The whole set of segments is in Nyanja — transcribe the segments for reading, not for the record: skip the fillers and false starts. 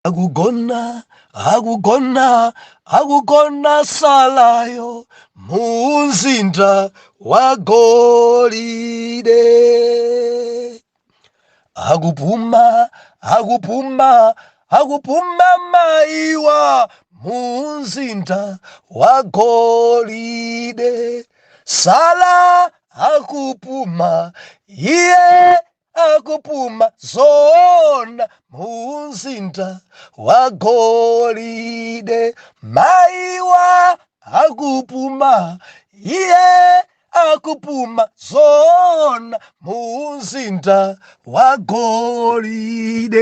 Akugona, akugona, akugona Sarayo mumzinda wa golide. Akupuma, akupuma, akupuma maiwa mumzinda wa golide. Sara akupuma, iye akupuma zoona mumzinda wa golide. Maiwa akupuma, iye akupuma zoona mumzinda wa golide.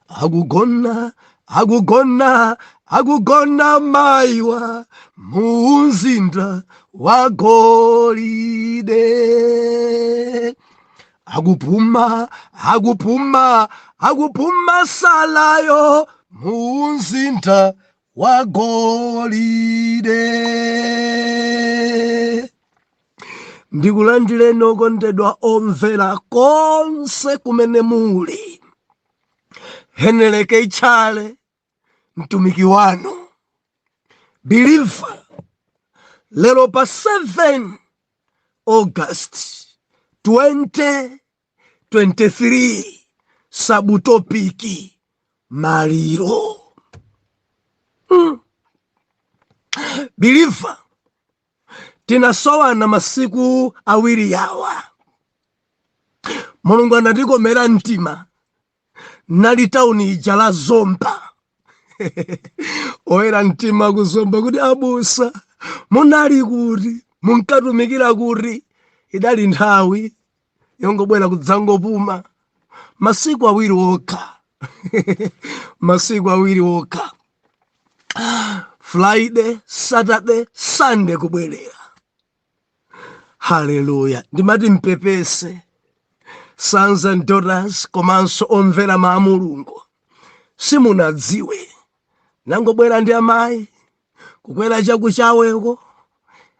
Akugona, akugona, akugona maiwa mumzinda wa golide. Akupuma, akupuma, akupuma Sarayo mumzinda wa golide. Ndikulandireni okondedwa omvera konse kumene muli. Henry K. Tchale, mtumiki wanu believer, lero pa 7 August 2023, subtopic maliro. Believer, tinasowana masiku awiri yawa. Mulungu anatikomera mtima, nali tauni ija la Zomba. Oyera mtima kuzomba kuti abusa munali kuti, munkatumikira kuti? Idali nthawi yongobwera kudzangopuma masiku awiri okha, masiku awiri okha, Friday, Saturday, Sunday kubwerera. Haleluya! Ndimati mpepese sons and daughters komanso omvera ma Mulungu, simunadziwe nangobwera ndi amayi kukwera chakuchaweko.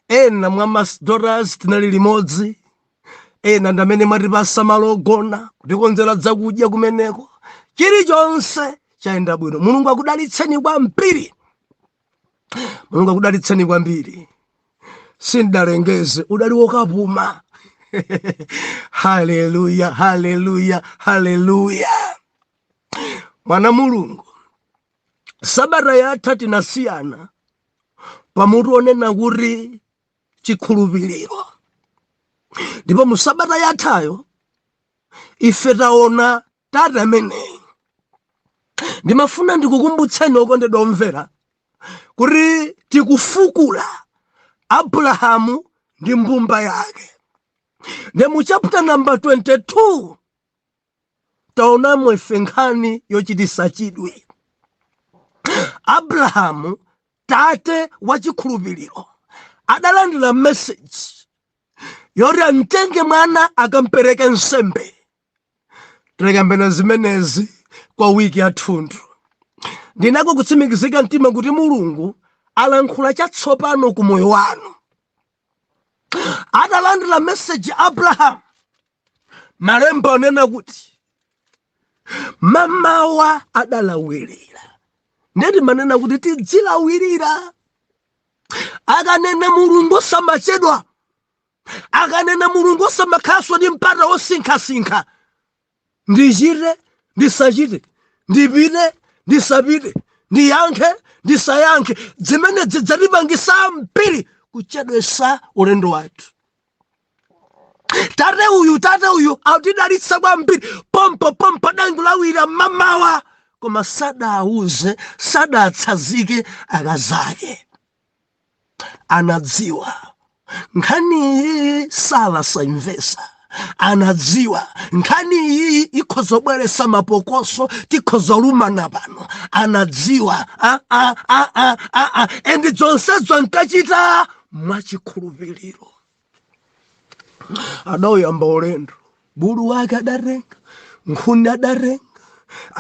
Ena mwa ma daughters tinali limodzi, ena ndamene mwatipasa malo ogona, kutikonzera zakudya kumeneko, chilichonse chayenda bwino. Mulungu akudalitseni kwambiri, Mulungu akudalitseni kwambiri. Sindalengeze, udali wokapuma. Haleluya, haleluya, haleluya! Mwana Mulungu, sabata yatha tinasiyana pamutu onena kuti chikhulupiriro, ndipo mu sabata yathayo ife taona tate ameneyi. Ndimafuna ndikukumbutseni okondedwa omvera kuti tikufukula Abrahamu ndi mbumba yake. Ndi mu chapter number 22 taonamo ife nkhani yochitisa chidwi. Abrahamu, tate wa chikhulupiriro, adalandira message yoti amtenge mwana akampereke nsembe. Tilekambena zimenezi kwa wiki yathunthu. Ndinako kutsimikizika mtima kuti Mulungu alankhula chatsopano ku moyo wanu. Atalandira message Abrahamu, malemba anena kuti mamawa adalawirira. Ndeti manena kuti tidzilawirira. Akanena Mulungu osamachedwa, akanena Mulungu osamakhalanso ndi mpata wosinkhasinkha, ndichite, ndisachite, ndipite, ndisapite, ndiyankhe, ndisayankhe, zimene zidzatipangisa mbiri kuchedwesa ulendo wathu. Tate uyu, tate uyu atidalitsa kwambiri. Pompo pompo adangolawira mamawa, koma sadauze, sadatsazike akazake. Anadziwa nkhaniyi Sara saimvesa, anadziwa nkhaniyi ikhozobweresa mapokoso, tikhozolumana pano. Anadziwa a a a a a a and zonsezo ankachita mwachikhulupiriro. Adayamba ulendo, bulu wake adatenga, nkhuni adatenga,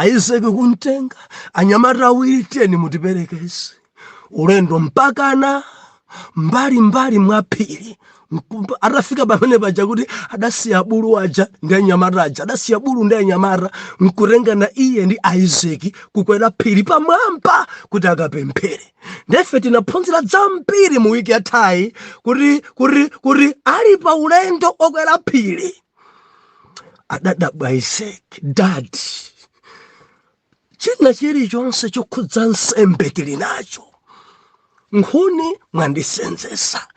Isake kumtenga, anyamata awiri, tiyeni mutiperekeze. Ulendo mpakana mbali mbali mwa phiri. Atafika pamene paja kuti adasiya bulu aja ndi anyamata aja, adasiya bulu ndi anyamata nkutengana iye ndi Isaki kukwera phiri pamwamba kuti akapemphere. Ndefe tinaphunzira zambiri mu wiki yathayi kuti ali pa ulendo okwera phiri adadabwa Isaki, "Daddy, china chilichonse chokhudza nsembe tili nacho, nkhuni mwandisenzesa,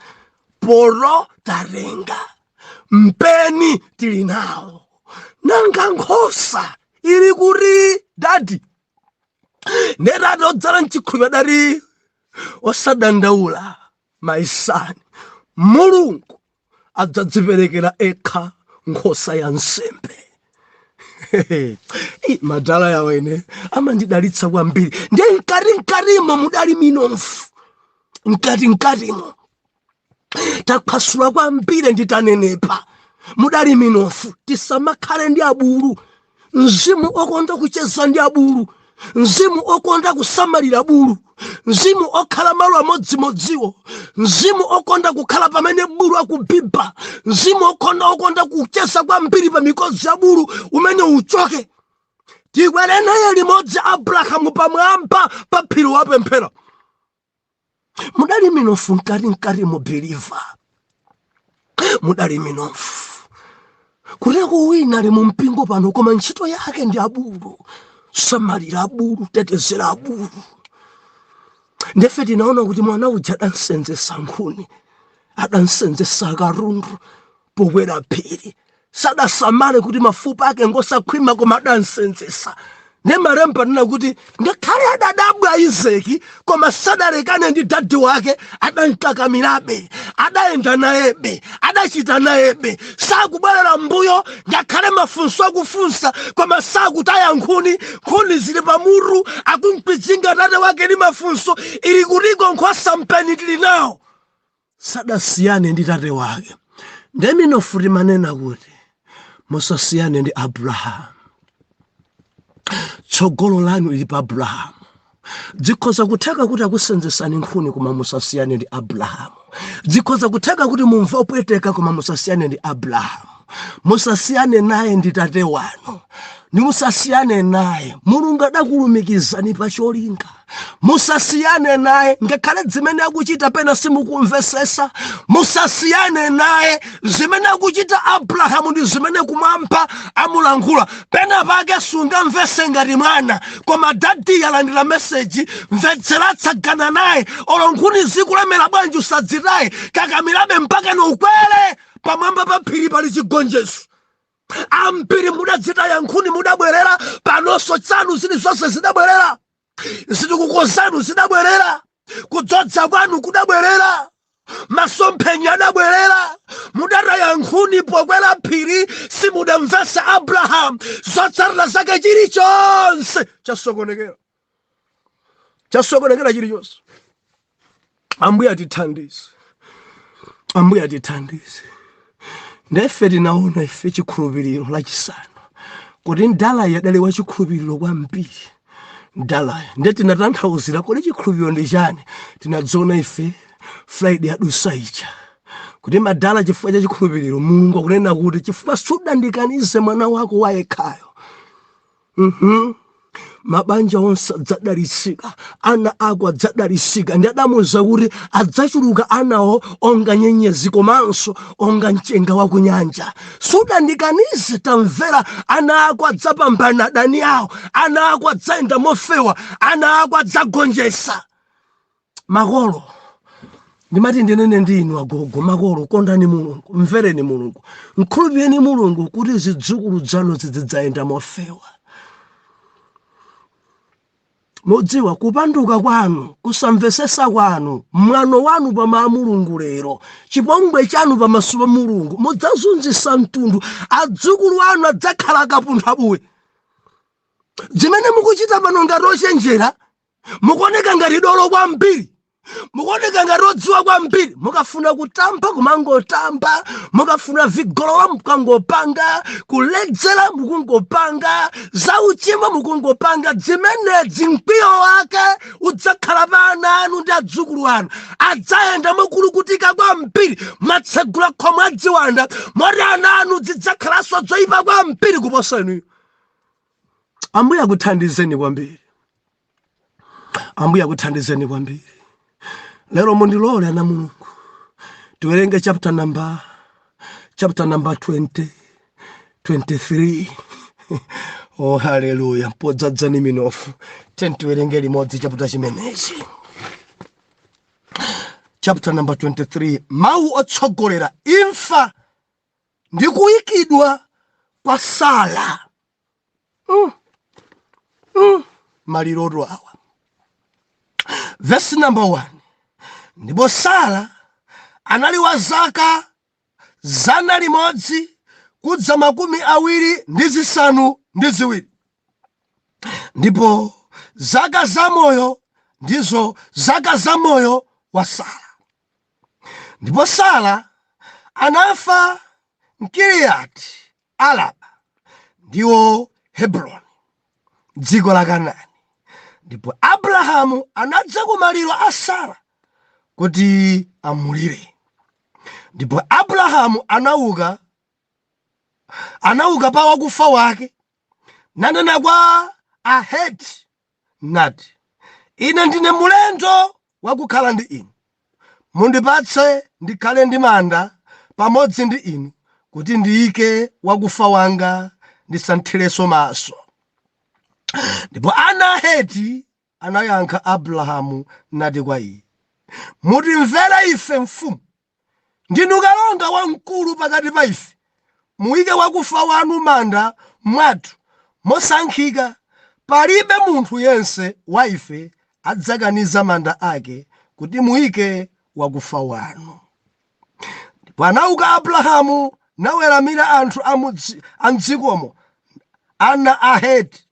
polo tatenga, mpeni tili nawo, nanga nkhosa ili kuti, daddy?" Ndetati odzala mchikhulupiriro adati, "Osadandaula, my son, Mulungu adzadziperekera ekha nkhosa ya nsembe." Ii, madala yawo ine amandidalitsa kwambiri. Ndiye mkati mkatimo mudali minofu, mkati mkatimo takhwasula kwambiri, nditanenepa mudali minofu. Tisamakhale ndi abulu, mzimu okonda kucheza ndi abulu, mzimu okonda kusamalira bulu, mzimu okhala malo amodzimodziwo, mzimu okonda kukhala pamene bulu akubibha, mzimu okonda kucheza kwambiri pa mikodzo ya bulu, umene uchoke. Tikwere naye limodzi Abrahamu pamwamba pa phiri wapemphera, mudali minofu mkati mkati mu believer, mudali minofu. Kuteko wina ali mu mpingo pano, koma ntchito yake ndi abulu, samalira abulu, tetezera abulu. Ndefe tinaona kuti mwana uja adansenzesa nkhuni, adansenzesa katundu pokwera phiri. Sadasamale kuti mafupa ake ngosakhwima, koma adansenzesa. Ne malemba nena kuti ngakhale adadabwa Isaki, koma sadalekane ndi daddy wake, adamkakamirabe, adayenda nayebe, adachita nayebe, sakubwerera mbuyo ngakhale mafunso akufunsa, koma sakutaya nkhuni. Nkhuni zili pamutu, akumkwidzinga tate wake ndi mafunso, "Ili kutiko nkhosa? Mpeni tili nawo." Sadasiyane ndi tate wake. Ndeminofu timanena kuti musasiyane ndi Abrahamu, tsogolo lanu lili pa Abrahamu. Zikhoza kutheka kuti akusenzesani nkhuni, koma musasiyane ndi Abrahamu. Zikhoza kutheka kuti mumve opweteka, koma musasiyane ndi Abrahamu. Musasiyane naye, ndi tate wanu, ni musasiyane naye. Mulungu adakulumikizani pa cholinga, musasiyane naye. Ngakhale zimene akuchita pena simukumvesesa, musasiyane naye. Zimene akuchita Abrahamu ndi zimene kumwamba amulankhula. Pena pake sungamvese ngati mwana, koma daddy alandira message, mvetsera, tsagana naye. Olo nkhuni zikulemera bwanji, usadzitaye, kakamirabe mpaka ukwere pamwamba pa phiri, pali chigonjetso. Ambiri mudadzitaya nkhuni, mudabwerera panonso, chanu zili zonse zidabwerera, zitukuko zanu zidabwerera, kudzodza kwanu kudabwerera, masomphenya adabwerera. Mudataya nkhuni pokwera phiri, simudamvesa Abrahamu. Zotsatira zake chilichonse chasokonekera, chasokonekera chilichonse. Ambuye atithandize, Ambuye atithandize. Ndefe tinaona ife chikhulupiriro Lachisanu kuti ndalaya adali wa chikhulupiriro kwambiri ndalaya. Nde tinatanthauzira kodi chikhulupiriro ndi chani. Tinadziona ife Friday yadusa ija kuti madala, chifukwa cha chikhulupiriro, Mulungu akunena kuti, "Chifukwa sudandikanize mwana wako wayekhayo, mabanja onse adzadalitsika, ana ako adzadalitsika." Ndi adamuwuza kuti adzachuluka anawo onga nyenyezi komanso onga mchenga wa kunyanja. Sudandikanize, tamvera, ana ako adzapambana adani awo, ana ako adzayenda mofewa, ana ako adzagonjetsa. Makolo, ndimati ndinene ndi inu agogo, makolo, kondani Mulungu, mvereni Mulungu, mkhulupireni Mulungu kuti zidzukulu zanu zizidzayenda mofewa. Mudziwa kupanduka kwanu, kusamvesesa kwanu, mwano wanu pamawu a Mulungu lero, chipongwe chanu pamaso pa Mulungu, mudzazunzisa mtundu. Adzukulu anu adzakhala kapunthabuwe. Zimene mukuchita pano ngati ochenjera, mukuoneka ngati dolo kwambiri. Mukuoneka ngati odziwa kwambiri. Mukafuna kutamba kumangotamba, mukafuna vigololo mukangopanga, kuledzera mukungopanga, zauchimo mukungopanga. Zimenezi mkwiyo wake udzakhala pa ana anu ndi adzukulu anu, adzayenda mokulukutika kwambiri. Mwatsegula khomo adziwanda, moti ana anu zidzakhalanso zoyipa kwambiri kuposa inuyo. Ambuye akuthandizeni kwambiri, Ambuye akuthandizeni kwambiri. Lero mundilole, ana Mulungu, tiwerenge chapter number 20 23. Oh, haleluya! Podzadzani minofu, tiyeni tiwerenge limodzi chapter chimenechi, chapter number 23, mawu otsogolera: imfa ndi kuyikidwa kwa Sara. Maliroto awa. Verse number 1: Ndipo Sara anali wa zaka 127, ndipo zaka zamoyo ndizo zaka zamoyo wa Sara. Ndipo Sara anafa mKiriyati Araba, ndiwo Hebroni, dziko la Kanaani. Ndipo Abrahamu anadza ku maliro a Sara kuti amulire. Ndipo Abrahamu anauka pa wakufa wake, nanena kwa Aheti nati, "Ine ndine mulendo wakukhala ndi inu. Mundipatse ndikhale ndi manda pamodzi ndi inu, kuti ndiyike wakufa wanga, ndisanthirenso maso." Ndipo ana a Heti anayankha Abrahamu nati kwa iye, "Mutimvere ife, mfumu. Ndinu kalonga wamkulu pakati pa ife. Muyike wakufa wanu manda mwathu mosankhika. Palibe munthu yense wa ife adzakaniza manda ake kuti muyike wakufa wanu." Ndipo anauka Abrahamu naweramira anthu a mdzikomo, ana a Heti,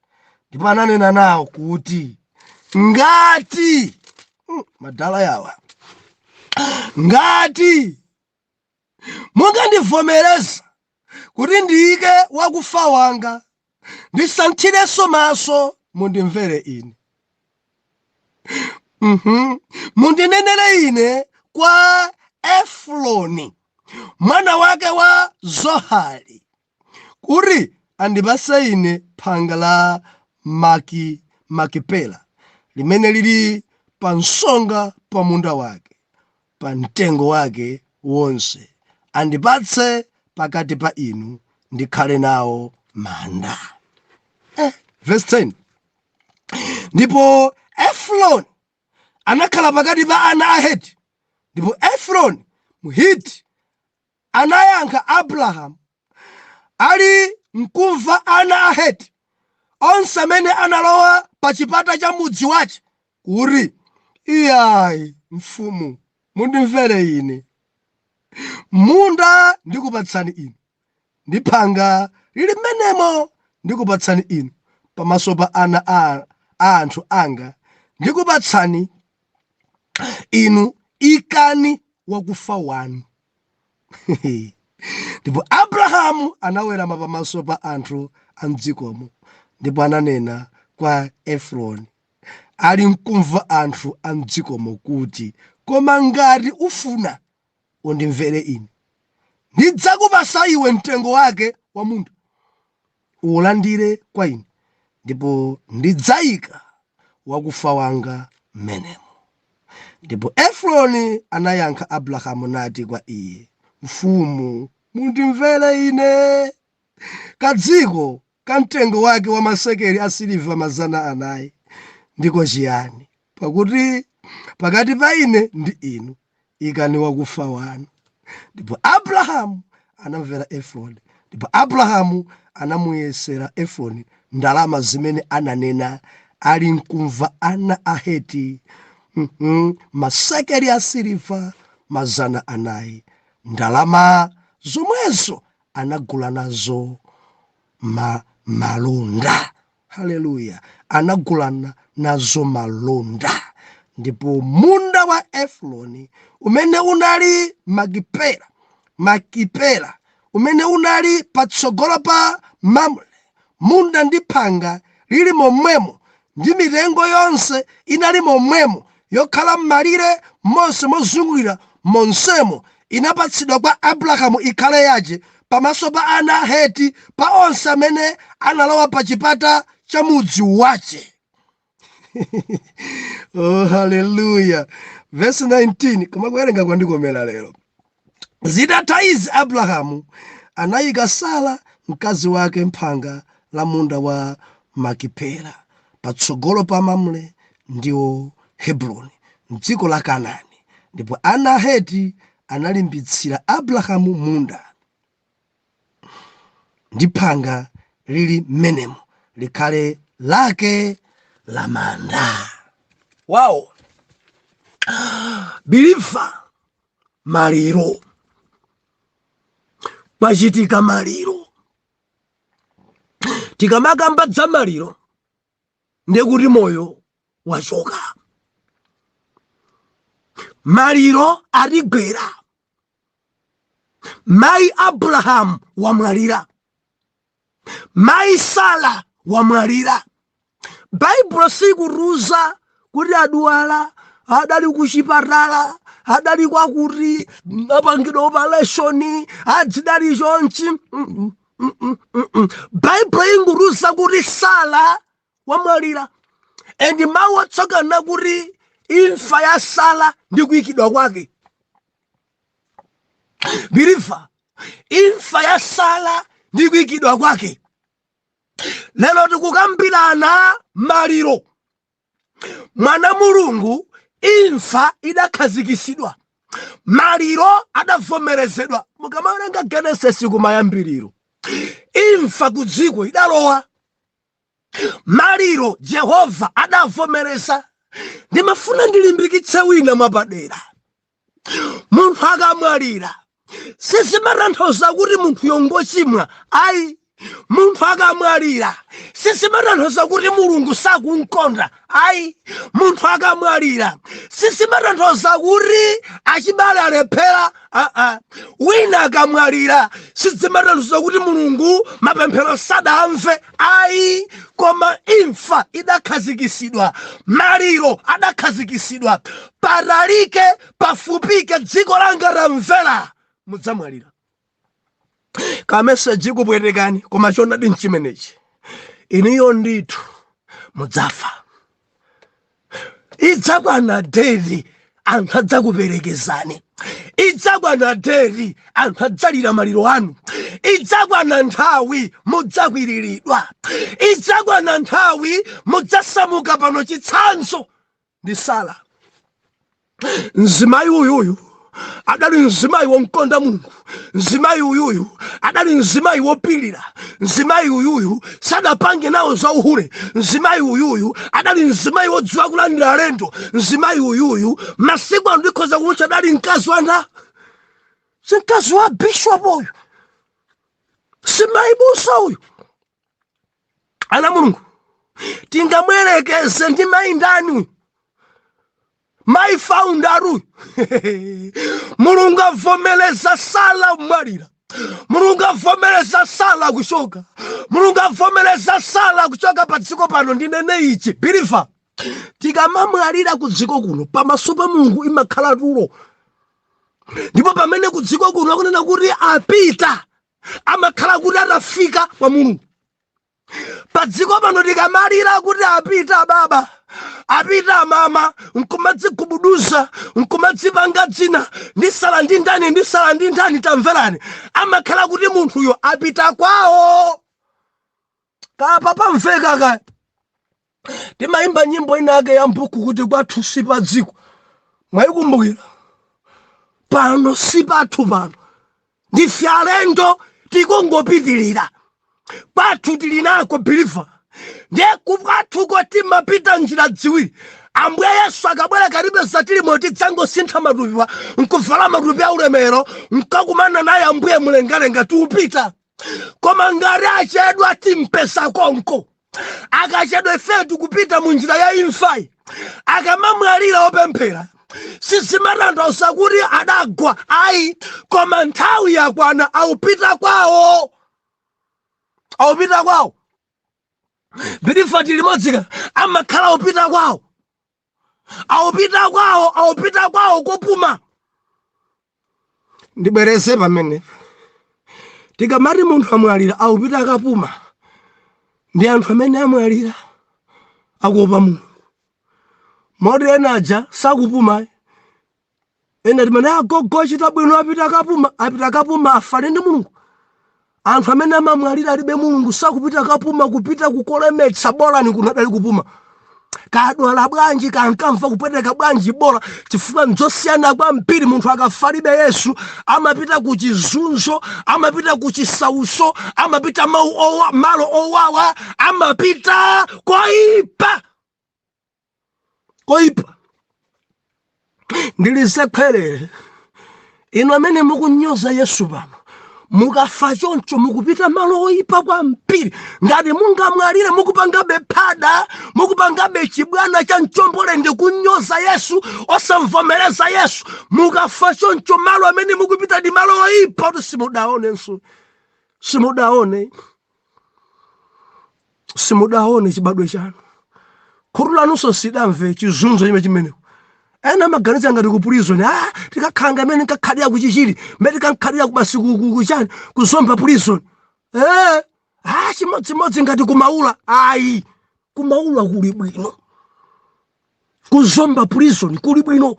ndipo ananena nawo kuti, "Ngati madala yawa, ngati mungandivomereza kuti ndiyike wakufa wanga, ndisanthirenso maso, mundimvere ine. Mundinenere ine kwa Efroni mwana wake wa Zohari, kuti andipase ine phanga la Makipela, limene lili pa msonga pa munda wake, pa mtengo wake wonse. Andipatse pakati pa inu, ndikhale nawo manda." Verse 10: Ndipo Efroni anakhala pakati pa ana a Heti. Ndipo Efroni Mhiti anayankha Abrahamu ali mkumva ana a Heti onse amene analowa pa chipata cha mudzi wace kuti, "Iyayi, mfumu, mundimvere ine. Munda ndikupatsani inu, ndi phanga lili mmenemo ndikupatsani inu. Pamaso pa ana a anthu anga ndikupatsani inu. Ikani wakufa wanu." Ndipo Abrahamu anawerama pamaso pa anthu a mdzikomo, ndipo ananena kwa Efroni ali mkumva anthu a mdzikomo kuti, "Koma ngati ufuna undimvere ine, ndidzakupasa iwe mtengo wake wa munda, uwulandire kwa ine, ndipo ndidzayika wakufa wanga mmenemo." Ndipo Efroni anayankha Abrahamu nati kwa iye, "Mfumu, mundimvere ine. Kadziko ka mtengo wake wa masekeli a siliva 400 ndiko chiyani? Pakuti pakati pa ine ndi inu ikani wakufa wanu." Ndipo Abrahamu anamvera Efroni, ndipo Abrahamu anamuyesera Efroni ndalama zimene ananena ali mkumva ana a Heti, masekeli a siliva 400. Ndalama zomwezo anagula nazo malonda. Haleluya! Anagulana nazo malonda, ndipo munda munda wa Efroni umene unali Makipela, umene unali patsogolo pa Mamre, munda ndi phanga lili momwemo, ndi mitengo yonse inali momwemo, yokhala m'malire monse mozungulira monsemo, inapatsidwa kwa Abrahamu ikhale yace, pamaso pa ana a Heti, pa onse amene analowa pa chipata cha mudzi wace. Oh, haleluya! Verse 19, koma kuwerenga kwandikomera lero. Zitatha izi Abrahamu anayika Sara mkazi wake mphanga la munda wa Makipela patsogolo pa Mamre, ndiwo Hebroni, mdziko la Kanaani. Ndipo ana a Heti analimbitsira Abrahamu munda ndi phanga lili mmenemo, likhale lake la manda. Wow, believer, maliro kwachitika. Maliro, tikamakamba za maliro, ndekuti moyo wachoka, maliro atigwera. Mayi Abrahamu wamwalira, mayi Sara wamwalira. Baibulo sikutiuza kuti adwala, adali kuchipatala, adali kwakuti, apangidwa operation, adzidali chonchi. Baibulo ingutiuza kuti Sara wamwalira, and mawu otsogana kuti imfa ya Sara ndi kuyikidwa kwake. Believer, imfa ya Sara ndi kuyikidwa kwake. Lero tikukambirana maliro. Mwana Mulungu, imfa idakhazikisidwa, maliro adavomerezedwa. Mukamawerenga Genesis kumayambiriro, imfa ku dziko idalowa, maliro Jehova adavomereza. Ndimafuna ndilimbikitse wina mwapadera. Munthu akamwalira, sizimatanthauza kuti munthu yongochimwa, ayi. Munthu akamwalira, sizimatanthauza kuti Mulungu sakumkonda, ayi. Munthu akamwalira, sizimatanthauza kuti achibale alephera, aa. Wina akamwalira, sizimatanthauza kuti Mulungu mapemphero sadamve, ayi. Koma imfa idakhazikisidwa, maliro adakhazikisidwa. Patalike, pafupike, dziko langa lamvera, mudzamwalira. Ka message kupwetekani, koma chonadi nchimenechi. Iniyo ndithu mudzafa. Idzakwana date, anthu adzakuperekezani. Idzakwana date, anthu adzalira maliro anu. Idzakwana nthawi, mudzakwiriridwa. Idzakwana nthawi, mudzasamuka pano. Chitsanzo ndi Sara. Mzimayi uyuyu adali mzimayi womkonda Mulungu. Mzimayi uyuyu adali mzimayi wopilira. Mzimayi uyuyu sadapange nawo za uhule. Mzimayi uyuyu adali mzimayi wodziwa kulandira alendo. Mzimayi uyuyu, masiku ano ndikhoza kumutcha, adali mkazi wanda, si mkazi wa bishop uyu, si mayibusa uyu. Ana Mulungu, tingamwerekeze ndi mayi ndani uyu? Mayi founder uyu. Mulungu avomereza Sara kumwalira. Mulungu avomereza Sara kuchoka. Mulungu avomereza Sara kuchoka pa dziko pano. Ndinene ichi, believer, tikamamwalira ku dziko kuno, pamaso pa Mulungu imakhala tulo. Ndipo pamene ku dziko kuno akunena kuti apita, amakhala kuti atafika kwa Mulungu. Pa dziko pano tikamalira kuti apita baba, apita mama, nkumadzigubuduza, nkumadzipanga dzina, ndisala ndi ndani, ndisala ndi ndani, tamverani, amakhala kuti munthuyo apita kwawo. Kapa pamveka kaya. Timayimba nyimbo inake ya mbuku kuti kwathu si pa dziko. Mwayikumbukira? Pano si pathu, pano ndife alendo, tikungopitirira. Kwathu tili nako, believer. Ndiye kwathuko timapita njira ziwiri. Ambuye Yesu akabwera, katipeza tilimo, tidzangosintha matupiwa nkuvala matupi aulemero, nkakumana naye Ambuye mlengalenga, tiupita. Koma ngati achedwa, timpeza konko. Akachedwa, ife tikupita mu njira ya imfayi. Akamamwalira opemphera, Sizimatanthauza kuti adagwa ayi, koma nthawi yakwana, awupita kwawo, awupita kwawo. Believer, tili limodzi? Amakhala awupita kwawo, awupita kwawo, awupita kwawo kopuma. Ndibwereze pamene tikamati munthu amwalira, awupita akapuma, ndi anthu amene amwalira akuopa Mulungu. Moti ena aja sakupuma. Ena timene agogo achita bwino, apita akapuma, apita akapuma, afale ndi Mulungu. Anthu amene amamwalira alibe Mulungu sakupita kapuma, kupita kukolemetsa. Bolani kuno adali kupuma, kadwala bwanji, kankamva kupweteka bwanji, bola, chifukwa nzosiyana kwambiri. Munthu akafalibe Yesu amapita ku chizunzo, amapita ku chisauso, amapita mau owa, malo owawa, amapita koipa, koipa. Ndilizekhwerere inu amene mukunyoza Yesu pano, mukafa choncho mukupita malo oyipa kwambiri. Ngati mungamwalire mukupangabe phada, mukupangabe chibwana cha mchombolende, kunyoza Yesu, osamvomereza Yesu, mukafa choncho malo amene mukupita ndi malo oyipa kuti simudaonenso, simudaone, simudaone chibadwe chanu, khutu lanunso sidamve chizunzo chimene chimeneko. Ena amaganiza ngati ku prison, ah, tikakhala ngamene nkakhalira kuchichiri, mmene tikankhalira kubasi kuchani, kuzomba prison, ah, chimodzimodzi ngati kumaula. Ayi, kumaula kuli bwino, kuzomba prison kuli bwino,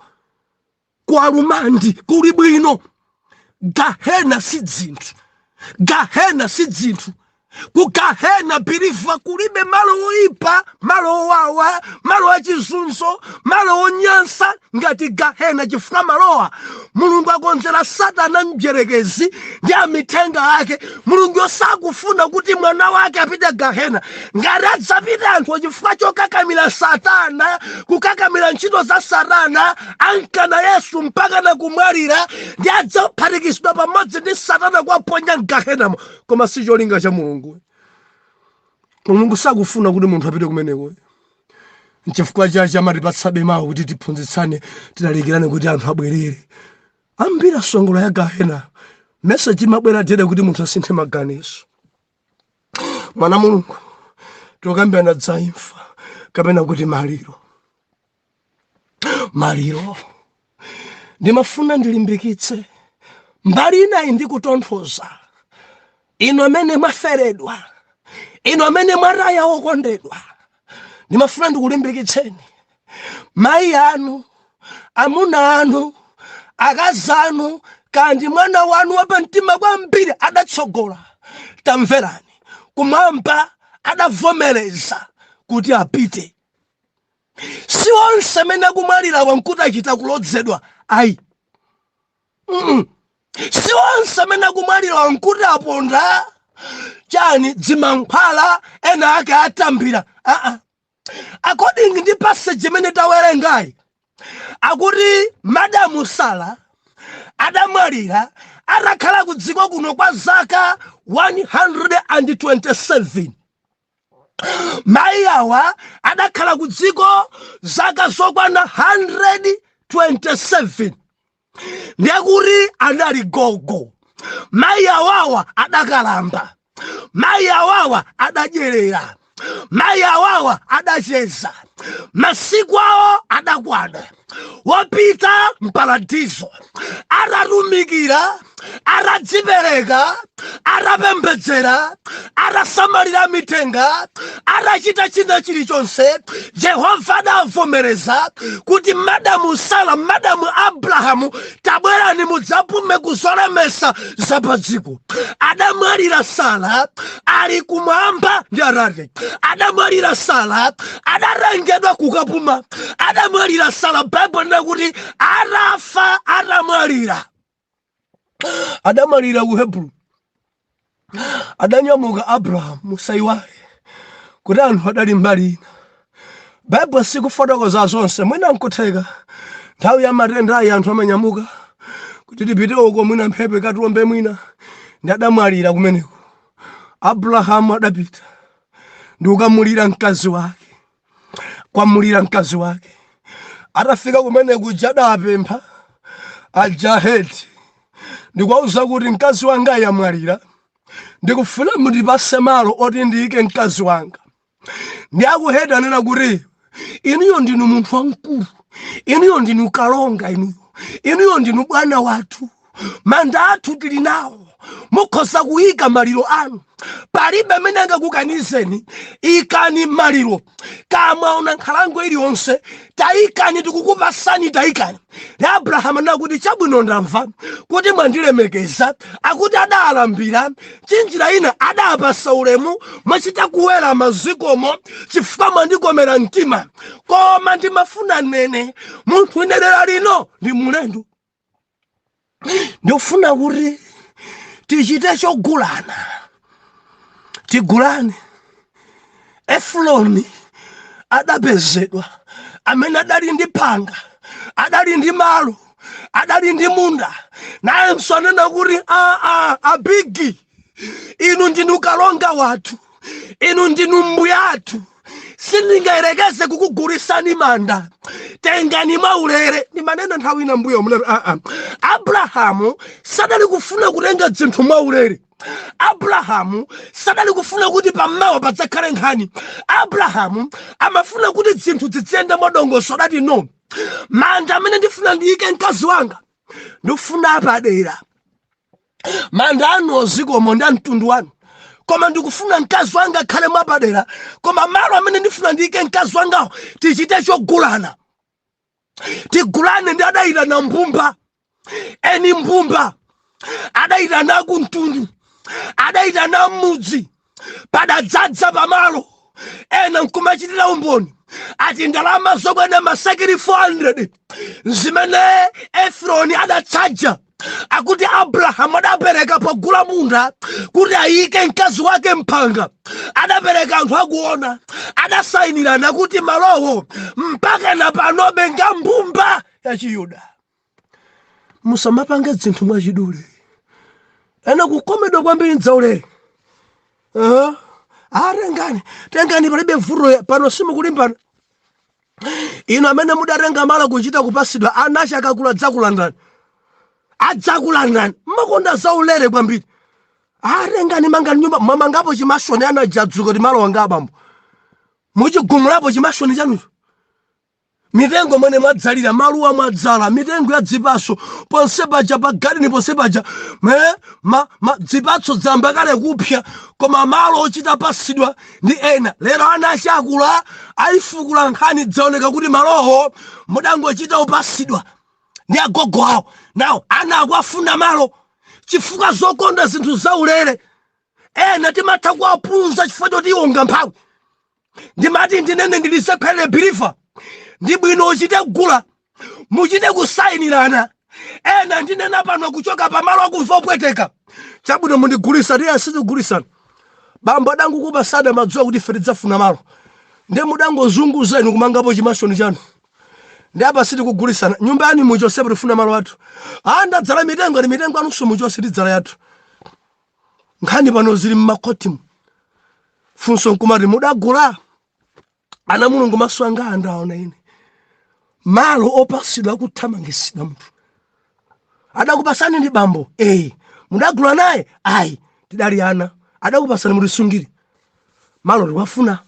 ku alumandi kuli bwino. Gahena si dzinthu, gahena si dzinthu. Ku gahena, believer, kulibe malo oyipa, malo owawa, malo achizunzo, malo onyansa ngati gahena, chifukwa malowa Mulungu akonzera Satana mdyerekezi ndi amithenga ake. Mulungu yosakufuna kuti mwana wake apite gahena. Ngati adzapita anthu chifukwa chokakamira Satana, kukakamira ntchito za Satana, ankana Yesu mpaka nakumwalira, ndi adzaphatikizidwa pamodzi ndi Satana kuwaponya mgahenamo. Koma si cholinga cha Mulungu. Mulungu sakufuna kuti munthu apite kumeneko. Nchifukwa chache amatipatsabe mawu kuti tiphunzitsane, tilalikirane kuti anthu abwerere. Ambiri asongola ya gahena. Message imabwera dede kuti munthu asinthe maganizo. Mwana Mulungu, tokambirana za imfa kapena kuti maliro. Maliro, ndimafuna ndilimbikitse mbali inayi ndi kutonthoza inu amene mwaferedwa, inu amene mwataya okondedwa. Ndimafuna ndikulimbikitseni. Mayi anu, amuna anu, akazi anu, kandi mwana wanu wapamtima kwambiri adatsogola, tamverani, kumwamba adavomereza kuti apite. Si onse amene akumwalirawa nkuti achita kulodzedwa, ayi. Si onse amene akumwalirawa nkuti aponda chani, dzimankhwala ena ake atambira, aa. According ndi passage imene tawerengayi, akuti Madamu Sara adamwalira atakhala ku dziko kuno kwa zaka 127. Mayi awa adakhala ku dziko zaka zokwana 127, ndiye anali gogo. Mayi awawa adakalamba, mayi awawa adadyerera, mayi awawa adacheza, masiku awo adakwana, wapita mparadizo atatumikira, atadzipereka, atapembedzera, atasamalira mitenga, atachita china chilichonse. Jehova adavomereza kuti Madamu Sara, Madamu Abrahamu, tabwerani mudzapume kuzolemesa zapadziko. Adamwalira Sara ali kumwamba ndi Atate. Adamwalira Sara adatengedwa kukapuma. Adamwalira Sara, Baibulo lina kuti atafa, atamwalira, adamwalira ku Hebrew, adanyamuka Abrahamu. Musaiwale kuti anthu adali mbali ina. Baibulo sikufotokoza zonse. Mwina nkutheka nthawi ya matenda ayi anthu amanyamuka kuti tipite uko, mwina mphepo ikatiombe, mwina ndi adamwalira kumeneko. Abrahamu adapita ndi kukamulira mkazi wake, kwamulira mkazi wake. Atafika kumene kuja adapempha aja Aheti ndikuwauza kuti mkazi wanga yamwalira, ndikufuna mundipase malo oti ndiyike mkazi wanga. Ndi akuheti anena kuti inuyo ndinu munthu wamkulu, inuyo ndinu kalonga, inuyo ndinu bwana wathu, manda athu tili nawo, mukhoza kuyika maliro anu, palibe amene angakukanizeni. Ikani maliro, kamwaona nkhalango iliyonse tayikani, tikukupasani, tayikani. Ndi Abrahamu anakuti chabwino, ndamva kuti mwandilemekeza. Akuti adalambira chinjira ina, adapasa ulemu, mwachita kuwera mazikomo chifukwa mwandikomera mtima, koma ndimafuna nene munthu ine dera lino ndi mulendo, ndikufuna kuti tichite chogulana, tigulane. Efroni adapezedwa amene adali ndi phanga, adali ndi malo, adali ndi munda, nayenso anena kuti aa, abigi, inu ndinu kalonga wathu, inu ndinu mbuyathu, sindingayerekeze kukugulisani manda, tengani mwaulere. Ndimanena nthawi ina mbuyo munati aa, Abrahamu sadali kufuna kutenga zinthu mwaulere. Abrahamu sadali kufuna kuti pammawa padzakhale nkhani. Abrahamu amafuna kuti zinthu ziziyenda mwadongoso. Adati no, manda amene ndifuna ndiyike mkazi wanga ndikufuna apadera. Manda anu ozikomo ndi amtundu wanu, koma ndikufuna mkazi wanga akhale mwapadera. Koma malo amene ndifuna ndiyike mkazi wangawo tichite chogulana, tigulane. Ndi adayitana mbumba, eni mbumba adayitana kumtundu, adayitana m'mudzi, padadzadza pamalo. Ena nkumachitira umboni ati ndalama zokwana masekeli 400 zimene Efroni adatchaja, akuti Abrahamu adapereka pogula munda kuti ayike mkazi wake mphanga. Adapereka anthu akuona, adasayinirana kuti malowo mpaka na panobe nga mbumba ya Chiyuda. Musamapange zinthu mwachidule. Ena kukomedwa kwambiri mdzaulere. Uh, tengani, tengani, palibe vuto pano, simukulimbana. Inu amene mudatenga malo kuchita kupasidwa, ana achakakula adzakulandani, adzakulandani. Mmakonda zaulere kwambiri. Atengani, mangani nyumba, mwamangapo chimansion, ana ajadzuka kuti malo wanga abambo, muchigumulapo chimansion chanucho. Mitengo mwene mwadzalira, maluwa mwadzala, mitengo ya dzipaso ponse paja, pa garden ponse paja, ma dzipatso dzamba kale kupsa, koma malo ochita pasidwa ndi ena. Lero ana achakula ayifukula nkhani, dzaoneka kuti malowo mudangochita upasidwa ndi agogo awo. Nawo ana akuafuna malo chifukwa zokonda zinthu zaulere. Ena timatha kuwapunza chifukwa choti iwo ngamphawi. Ndimati ndinene ndilisephele believer, ndi bwino uchite kugula, muchite kusayinirana. Ena ndinena pano kuchoka pamalo akumva opweteka. Chabwino, mundigulisa tiye, sitikugulisana. Bambo adangukupa sada madziwa kuti ife tidzafuna malo, ndiye mudangozunguza inu kumangapo chimansion chanu, ndi apa sitikugulisana. Nyumba yanu muchosepo, tifuna malo athu. A, ndadzala mitengo, ndi mitengo anunso muchose, tidzala yathu. Nkhani pano zili mmakotimu. Funso nkumati mudagula? Ana Mulungu, maso anga andaona ine malo opasidwa akuthamangisidwa. Munthu adakupasani ndi bambo, eh, mudagula naye? Ayi, tidali ana, adakupasani mutisungire malo, tiwafuna.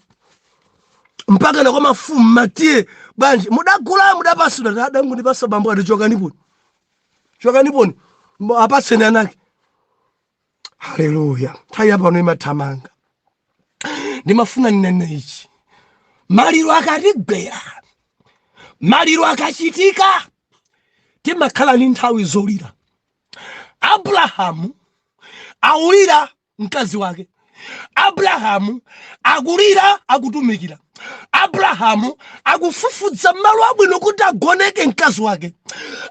Mpaka na kwa mafumu matiye bwanji, mudagula, mudapasidwa? Adangondipasa bambo. Ati chokaniponi, chokaniponi, apatseni anake. Haleluya! Nthawi yapano imathamanga. Ndimafuna ndinene ichi: maliro akatigwera, maliro akachitika, timakhala ndi nthawi zolira. Abrahamu aulira mkazi wake, Abrahamu akulira, akutumikira. Abrahamu akufufudza malo abwino kuti agoneke mkazi wake.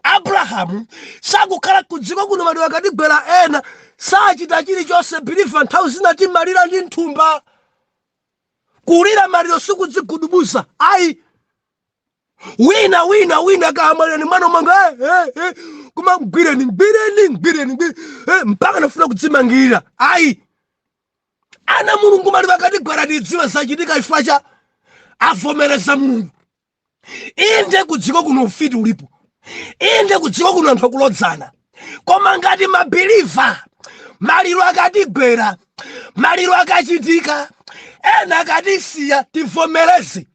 Abrahamu sakukhala kudziko kuno. Maliro akatigwera, ena sachita chilichonse. Believer, nthawi zina timalira ndi nthumba. Kulira maliro sikudzigudubuza ayi. Wina wina wina kamalira ni mwana umanga, eh, eh, eh, kuma mgwireni, mgwireni, mgwireni, mgwireni, eh, mpaka nafuna kudzimangirira ayi. Ana Mulungu, maliro akatigwera, tidziwe zachitika chifukwa cha avomereza Mulungu. Inde, kudziko kuno ufiti ulipo, inde, kudziko kuno anthu akulodzana, koma ngati mabeliever, maliro akatigwera, maliro akachitika, ena akatisiya, tivomereze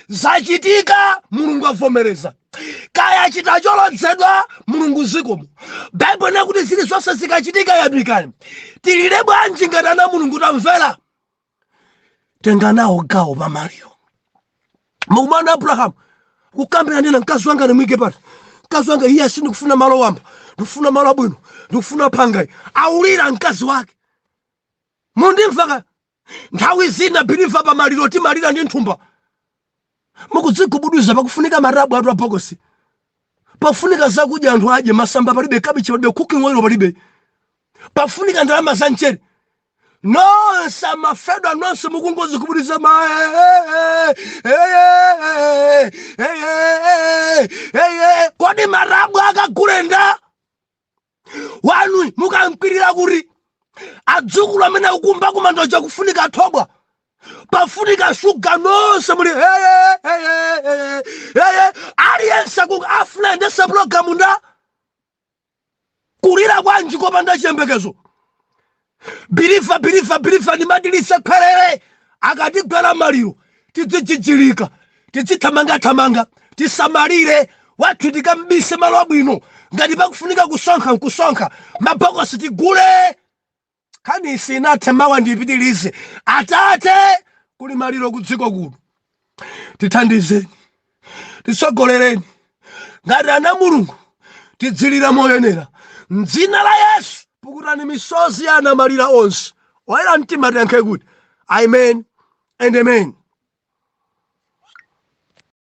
zachitika. Mulungu avomereza, kaya chita cholodzedwa, Mulungu zikomo. Baibulo nakuti zili zonse zikachitika yamikani. Tilire bwanji ngati ana Mulungu? Tamvera, tenga nawo gawo pamaliro. Mukumana Abrahamu kukambira ndina mkazi wanga, nimwike pati mkazi wanga? Iye, sindikufuna malo wamba, ndikufuna malo abwino, ndikufuna phangayi. Aulira mkazi wake. Mundimva? Nthawi zina believer pamaliro timalira ndi nthumba, mukudzigubuduza. Pakufunika matabwa atu abokosi, pafunika zakudya anthu adye, masamba palibe, kabichi palibe, cooking oil palibe, pafunika ndalama za mchere. Nonse amafedwa, nonse mukungozigubuduza ma. Kodi matabwa akagulenda wanu mukamkwirira kuti adzukulu amene akukumba kumandoja, kufunika thobwa, pafunika shuga, nonse muli hey, hey, hey, hey. Aliyense afuna endese pulogalamu nda kulira kwanji kopanda chiyembekezo? Believer, believer, believer, ndimadilise khwerere. Akatigwera maliro tidzijichilika, tidzithamangathamanga, tisamalire wathu, tikambise malo abwino. Ngati pakufunika kusonkha, nkusonkha, mabokosi tigule. Nkhani sinathe, mawa ndiyipitilize. Atate, kuli maliro ku dziko kuno, tithandizeni, titsogolereni. Ngati ana Mulungu tidzilira moyenera. Mdzina la Yesu, pukutani misozi ya anamalira onse oyera mtima. Tiyankhe kuti amen and amen.